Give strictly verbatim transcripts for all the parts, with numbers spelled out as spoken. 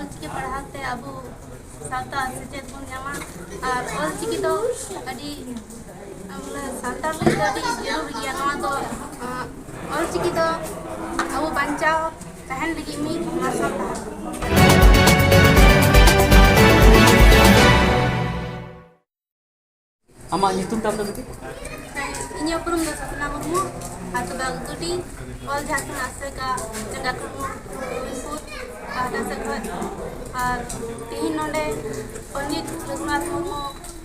ᱚᱞᱪᱤᱠᱤ ᱯᱟᱲᱦᱟᱣ ᱛᱮ ᱟᱵᱚ ᱥᱟᱶᱛᱟ ᱥᱮᱪᱮᱫ ᱵᱚᱱ ᱧᱟᱢᱟ᱾ ᱟᱨ ᱚᱞᱪᱤᱠᱤ ᱫᱚ ᱟᱹᱰᱤ, ᱵᱚᱞᱮ, ᱥᱟᱱᱛᱟᱲ ᱞᱟᱹᱜᱤᱫ ᱫᱚ ᱟᱹᱰᱤ ᱡᱟᱹᱨᱩᱲ ᱜᱮᱭᱟ᱾ ᱱᱚᱣᱟ ᱫᱚ, ᱟᱸ, ᱚᱞᱪᱤᱠᱤ ᱫᱚ ᱟᱵᱚ ᱵᱟᱧᱪᱟᱣ ᱛᱟᱦᱮᱱ ᱞᱟᱹᱜᱤᱫ ᱢᱤᱫ ᱢᱟᱨᱥᱟᱞ ᱰᱟᱦᱟᱨ᱾ ᱟᱢᱟᱜ ᱧᱩᱛᱩᱢ ᱛᱟᱢ ᱫᱚ ᱵᱤᱴᱤ? ᱤᱧᱟᱹᱜ ᱩᱯᱨᱩᱢ ᱫᱚ ᱥᱟᱥᱱᱟ ᱢᱩᱨᱢᱩ, ᱟᱹᱛᱩ ᱫᱚ ᱟᱹᱜᱩᱰᱤ, ᱚᱞ ᱡᱷᱟᱲᱠᱷᱚᱸᱰ ᱟᱥᱮᱠᱟ ᱡᱟᱸᱜᱟ ᱠᱩᱲᱢᱩ ᱜᱳᱵᱤᱱᱫᱯᱩᱨ ᱯᱟᱦᱴᱟ ᱥᱮᱫ ᱠᱷᱚᱱ᱾ ᱟᱨ ᱛᱮᱦᱮᱧ ᱱᱚᱰᱮ ᱯᱚᱱᱰᱤᱛ ᱨᱚᱜᱷᱩᱱᱟᱛᱷ ᱢᱩᱨᱢᱩ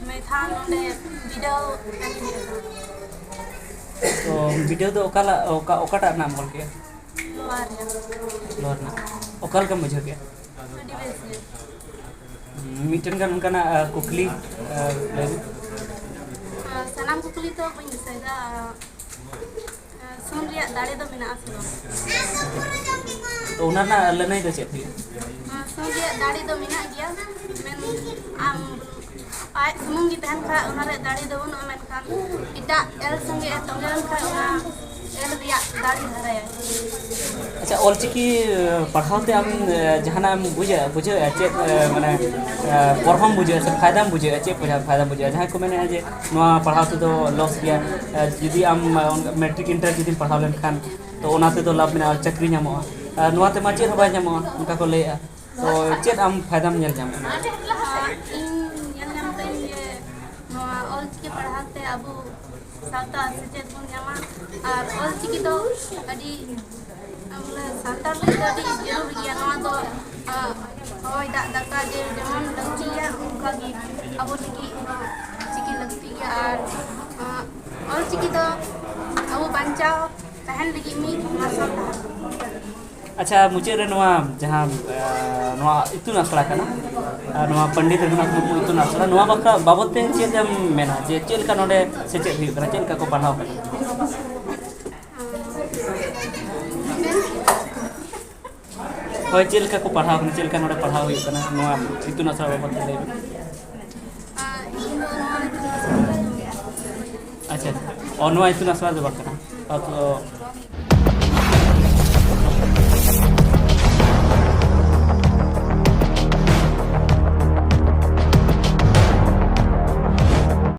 ᱢᱮᱫᱷᱟ ᱱᱚᱰᱮ ᱵᱤᱰᱟᱹᱣ ᱮᱢ ᱦᱮᱡ ᱟᱠᱟᱱᱟ᱾ ᱛᱚ ᱵᱤᱰᱟᱹᱣ ᱫᱚ ᱚᱠᱟ ᱞᱟ-, ᱚᱠᱟ, ᱚᱠᱟᱴᱟᱜ ᱨᱮᱱᱟᱜ ᱮᱢ ᱚᱞ ᱠᱮᱜᱼᱟ? ᱱᱚᱣᱟ ᱨᱮᱭᱟᱜ᱾ ᱱᱚᱣᱟ ᱨᱮᱱᱟᱜ᱾ ᱚᱠᱟ ᱞᱮᱠᱟᱢ ᱵᱩᱡᱷᱟᱹᱣ ᱠᱮᱜᱼᱟ? ᱟᱹᱰᱤ ᱵᱮᱥ ᱜᱮ᱾ ᱢᱤᱫᱴᱮᱱ ᱜᱟᱱ ᱚᱱᱠᱟᱱᱟᱜ, ᱟ, ᱠᱩᱠᱞᱤ, ᱟ, ᱞᱟᱹᱭ ᱢᱮ᱾ ᱟ, ᱥᱟᱱᱟᱢ ᱠᱩᱠᱞᱤ ᱫᱚ ᱵᱟᱹᱧ ᱫᱤᱥᱟᱹᱭᱮᱫᱟ᱾ ᱟ, ᱥᱩᱱ ᱨᱮᱭᱟᱜ ᱫᱟᱲᱮ ᱫᱚ ᱢᱮᱱᱟᱜᱼᱟ ᱥᱮ ᱵᱟᱝ? ᱛᱚ ᱚᱱᱟ ᱨᱮᱱᱟᱜ ᱞᱟᱹᱱᱟᱹᱭ ᱫᱚ ᱪᱮᱫ ᱦᱩᱭᱩᱜᱼᱟ? ᱟ, ᱥᱩᱱ ᱨᱮᱭᱟᱜ ᱫᱟᱲᱮ ᱫᱚ ᱢᱮᱱᱟᱜ ᱜᱮᱭᱟ, ᱢᱮᱱ ᱟᱢ ᱟᱡ ᱥᱩᱢᱩᱝ ᱜᱮ ᱛᱟᱦᱮᱱ ᱠᱷᱟᱱ ᱚᱱᱟ ᱨᱮᱭᱟᱜ ᱫᱟᱲᱮ ᱫᱚ ᱵᱟᱹᱱᱩᱜᱼᱟ, ᱢᱮᱱᱠᱷᱟᱱ ᱮᱴᱟᱜ ᱮᱞ ᱥᱚᱸᱜᱮ ᱮ ᱛᱚᱸᱜᱮ ᱞᱮᱱᱠᱷᱟᱱ ᱚᱱᱟ ᱮᱞ ᱨᱮᱭᱟᱜ ᱫᱟᱲᱮ ᱫᱷᱟᱨᱟᱭᱟ᱾ ᱟᱪᱪᱷᱟ, ᱚᱞᱪᱤᱠᱤ ᱯᱟᱲᱦᱟᱣ ᱛᱮ ᱟᱢ, ᱮ, ᱡᱟᱦᱟᱱᱟᱜ ᱮᱢ ᱵᱩᱡᱷᱟᱹᱣᱟ, ᱵᱩᱡᱷᱟᱹᱣᱮᱫᱼᱟ ᱪᱮᱫ, ᱮ, ᱢᱟᱱᱮ, ᱮ, ᱯᱚᱨᱦᱚᱢ ᱵᱩᱡᱷᱟᱹᱣᱟ ᱥᱮ ᱯᱷᱟᱭᱫᱟᱢ ᱵᱩᱡᱷᱟᱹᱣᱮᱫᱼᱟ? ᱪᱮᱫ ᱯᱷᱟᱭᱫᱟ-, ᱯᱷᱟᱭᱫᱟᱢ ᱵᱩᱡᱷᱟᱹᱣᱟ? ᱡᱟᱦᱟᱸᱭ ᱠᱚ ᱢᱮᱱᱮᱫᱼᱟ ᱡᱮ ᱱᱚᱣᱟ ᱯᱟᱲᱦᱟᱣ ᱛᱮᱫᱚ ᱞᱚᱥ ᱜᱮᱭᱟ, ᱮ, ᱡᱩᱫᱤ ᱟᱢ, ᱮ, ᱢᱮᱴᱨᱤᱠ ᱤᱱᱴᱟᱨ ᱡᱩᱫᱤᱢ ᱯᱟᱲᱦᱟᱣ ᱞᱮᱱᱠᱷᱟᱱ ᱛᱚ ᱚᱱᱟ ᱛᱮᱫᱚ ᱞᱟᱵᱷ ᱢᱮᱱᱟᱜᱼᱟ, ᱪᱟᱹᱠᱨᱤ ᱧᱟᱢᱚᱜᱼᱟ, ᱟᱨ ᱱᱚᱣᱟ ᱛᱮᱢᱟ ᱪᱮᱫ ᱦᱚᱸ ᱵᱟᱭ ᱧᱟᱢᱚᱜᱼᱟ, ᱚᱱᱠᱟ ᱠᱚ ᱞᱟᱹᱭᱮᱫᱼᱟ᱾ ᱛᱚ ᱪᱮᱫ ᱟᱢ ᱯᱷᱟᱭᱫᱟᱢ ᱧᱮᱞ ᱧᱟᱢ ᱠᱟᱱᱟ? ᱤᱧ ᱧᱮᱞ ᱧᱟᱢ ᱠᱟᱹᱧ ᱡᱮ ᱱᱚᱣᱟ ᱚᱞᱪᱤᱠᱤ ᱯᱟᱲᱦᱟᱣ ᱛᱮ ᱟᱵᱚ ᱥᱟᱶᱛᱟ ᱥᱮᱪᱮᱫ ᱵᱚᱱ ᱧᱟᱢᱟ, ᱟᱨ ᱚᱞᱪᱤᱠᱤ ᱫᱚ ᱟᱹᱰᱤ, ᱵᱚᱞᱮ, ᱥᱟᱱᱛᱟᱲ ᱞᱟᱹᱜᱤᱫ ᱫᱚ ᱟᱹᱰᱤ ᱡᱟᱹᱨᱩᱲ ᱜᱮᱭᱟ᱾ ᱱᱚᱣᱟ ᱫᱚ, ᱟ, ᱦᱚᱭ, ᱫᱟᱜ, ᱫᱟᱠᱟ ᱡᱮ ᱡᱮᱢᱚᱱ ᱞᱟᱹᱠᱛᱤᱭᱟ, ᱚᱱᱠᱟ ᱜᱮ ᱟᱵᱚ ᱞᱟᱹᱜᱤᱫ ᱦᱚᱸ ᱪᱤᱠᱤ ᱞᱟᱹᱠᱛᱤ ᱜᱮᱭᱟ᱾ ᱟᱨ, ᱟ, ᱚᱞᱪᱤᱠᱤ ᱫᱚ ᱟᱵᱚ ᱵᱟᱧᱪᱟᱣ ᱛᱟᱦᱮᱱ ᱞᱟᱹᱜᱤᱫ ᱢᱤᱫ ᱢᱟᱨᱥᱟᱞ ᱰᱟᱦᱟᱨ᱾ ᱟᱪᱪᱷᱟ, ᱢᱩᱪᱟᱹᱫ ᱨᱮ ᱱᱚᱣᱟ ᱡᱟᱦᱟᱸ, ᱮ, ᱱᱚᱣᱟ ᱤᱛᱩᱱ ᱟᱥᱲᱟ ᱠᱟᱱᱟ, ᱟᱨ ᱱᱚᱣᱟ ᱯᱚᱱᱰᱤᱛ ᱨᱚᱜᱷᱩᱱᱟᱛᱷ ᱢᱩᱨᱢᱩ ᱤᱛᱩᱱ ᱟᱥᱲᱟ, ᱱᱚᱣᱟ ᱵᱟᱠᱷᱨᱟ ᱵᱟᱵᱚᱫ ᱛᱮ ᱪᱮᱫ ᱮᱢ ᱢᱮᱱᱟ ᱡᱮ ᱪᱮᱫ ᱞᱮᱠᱟ ᱱᱚᱰᱮ ᱥᱮᱪᱮᱫ ᱦᱩᱭᱩᱜ ᱠᱟᱱᱟ, ᱪᱮᱫ ᱞᱮᱠᱟ ᱠᱚ ᱯᱟᱲᱦᱟᱣ ᱠᱟᱱᱟ? ᱦᱳᱭ, ᱪᱮᱫ ᱞᱮᱠᱟ ᱠᱚ ᱯᱟᱲᱦᱟᱣ ᱠᱟᱱᱟ, ᱪᱮᱫ ᱞᱮᱠᱟ ᱱᱚᱰᱮ ᱯᱟᱲᱦᱟᱣ ᱦᱩᱭᱩᱜ ᱠᱟᱱᱟ, ᱱᱚᱣᱟ ᱤᱛᱩᱱ ᱟᱥᱲᱟ ᱵᱟᱵᱚᱫ ᱛᱮ ᱞᱟᱹᱭ ᱢᱮ᱾ ᱟᱨ ᱤᱧ ᱫᱚ ᱱᱚᱣᱟ ᱤᱛᱩᱱ ᱟᱥᱲᱟ ᱨᱮᱫᱚ ᱟᱪᱪᱷᱟ, ᱚ, ᱱᱚᱣᱟ ᱤᱛᱩᱱ ᱟᱥᱲᱟ ᱫᱚ ᱵᱟᱝ ᱠᱟᱱᱟ᱾ ᱚ, ᱛᱚ,